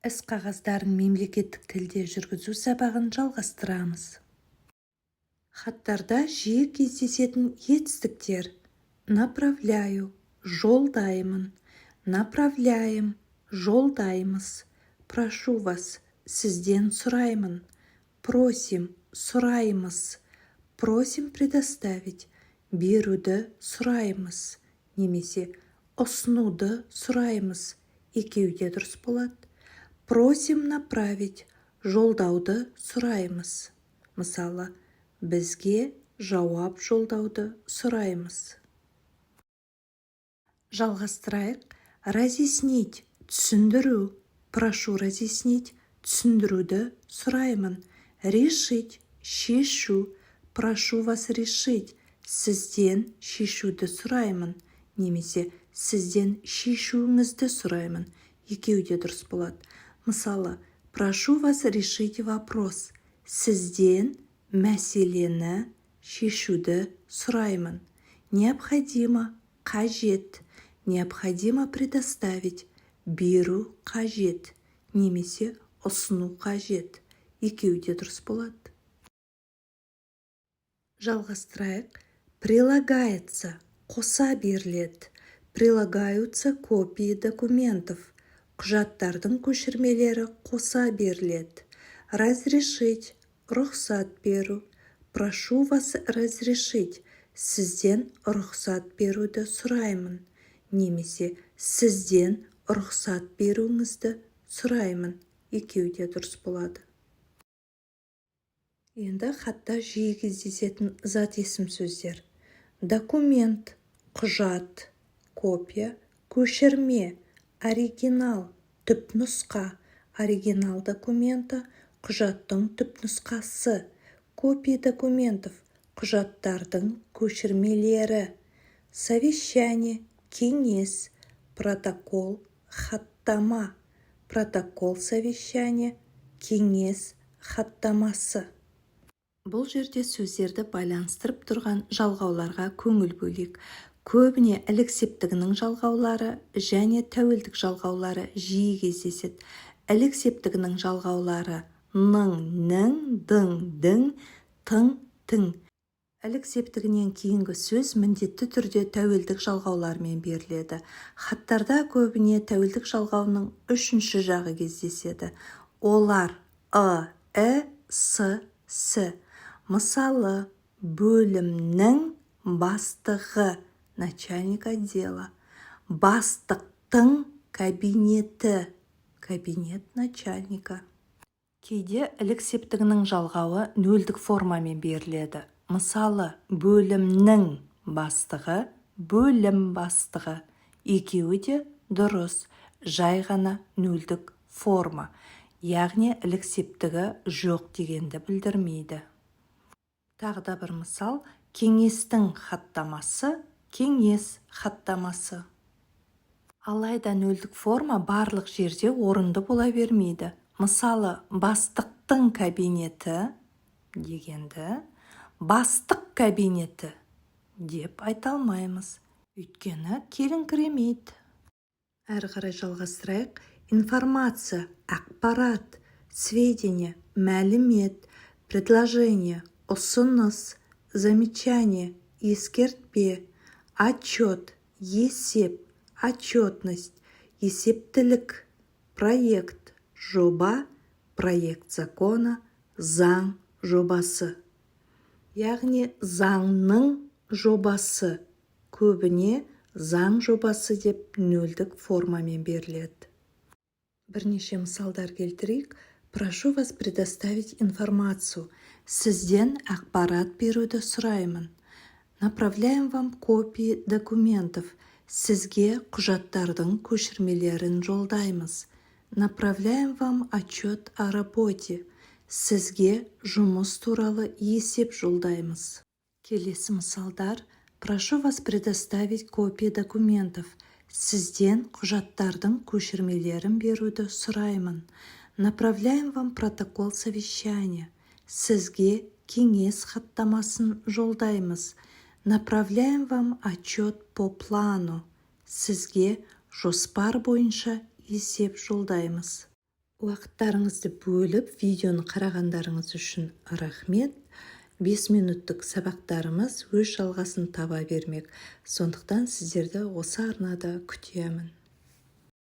Іс-қағаздарын мемлекеттік тілде жүргізу сабағын жалғастырамыз. Хаттарда жиі кездесетін етістіктер: направляю – жолдаймын, направляем – жолдаймыз, прошу вас – сізден сұраймын, просим – сұраймыз, просим предоставить – беруді сұраймыз немесе ұсынуды сұраймыз, екеуі де дұрыс болады, просим направить – жолдауды сұраймыз. Мысалы, бізге жауап жолдауды сұраймыз. Жалғастырайық. Разъяснить – түсіндіру, прошу разъяснить – түсіндіруді сұраймын, решить – шешу, прошу вас решить – сізден шешуді сұраймын немесе сізден шешуіңізді сұраймын, екеуі де дұрыс болады. Мысалы, прошу вас решить вопрос – сізден мәселені шешуді сұраймын. Необходимо – қажет, необходимо предоставить – беру қажет немесе ұсыну қажет, екеуі де дұрыс болады. Жалғастырайық. Прилагается – қоса беріледі, прилагаются копии документов – құжаттардың көшірмелері қоса беріледі. Разрешить – рұқсат беру, прошу вас разрешить – сізден рұқсат беруді сұраймын немесе сізден рұқсат беруіңізді сұраймын, екеуі де дұрыс болады. Енді хатта жиі кездесетін зат есім сөздер: документ – құжат, копия – көшірме, оригинал – түпнұсқа, оригинал документа – құжаттың түпнұсқасы, копии документов – құжаттардың көшірмелері, совещание – кеңес, протокол – хаттама, протокол совещания – кеңес хаттамасы. Бұл жерде сөздерді байланыстырып тұрған жалғауларға көңіл бөлейік. Көбіне ілік септігінің жалғаулары және тәуелдік жалғаулары жиі кездеседі. Ілік септігінің жалғаулары: ның, нің, дың, дің, тың, тің. Ілік септігінен кейінгі сөз міндетті түрде тәуелдік жалғаулармен беріледі. Хаттарда көбіне тәуелдік жалғауының үшінші жағы кездеседі. Олар: ы, і, с, сі. Мысалы, бөлімнің бастығы – начальник отдела, бастықтың кабинеті – кабинет начальника. Кейде ілік септігінің жалғауы нөлдік формамен беріледі. Мысалы, бөлімнің бастығы, бөлім бастығы. Екеуі де дұрыс, жай ғана нөлдік форма, яғни ілік септігі жоқ дегенді білдірмейді. Тағы да бір мысал: кеңестің хаттамасы, кеңес хаттамасы. Алайда нөлдік форма барлық жерде орынды бола бермейді. Мысалы, бастықтың кабинеті дегенді бастық кабинеті деп айта алмаймыз, өйткені келіңкіремейді. Әрі қарай жалғастырайық. Информация – ақпарат, сведения – мәлімет, предложение – ұсыныс, замечание – ескертпе, отчет – есеп, отчетность – есептілік, проект – жоба, проект закона – заң жобасы, яғни заңның жобасы. Көбіне заң жобасы деп нөлдік формамен беріледі. Бірнеше мысалдар келтірейік. Прошу вас предоставить информацию – сізден ақпарат беруді сұраймын. Направляем вам копии документов – сізге құжаттардың көшірмелерін жолдаймыз. Направляем вам отчет о работе – сізге жұмыс туралы есеп жолдаймыз. Келесі мысалдар: прошу вас предоставить копии документов – сізден құжаттардың көшірмелерін беруді сұраймын. Направляем вам протокол совещания – сізге кеңес хаттамасын жолдаймыз. Направляем вам отчет по плану – сізге жоспар бойынша есеп жолдаймыз. Уақыттарыңызды бөліп, видеоны қарағандарыңыз үшін рахмет. 5 минуттық сабақтарымыз өз жалғасын таба бермек, сондықтан сіздерді осы арнада күтемін.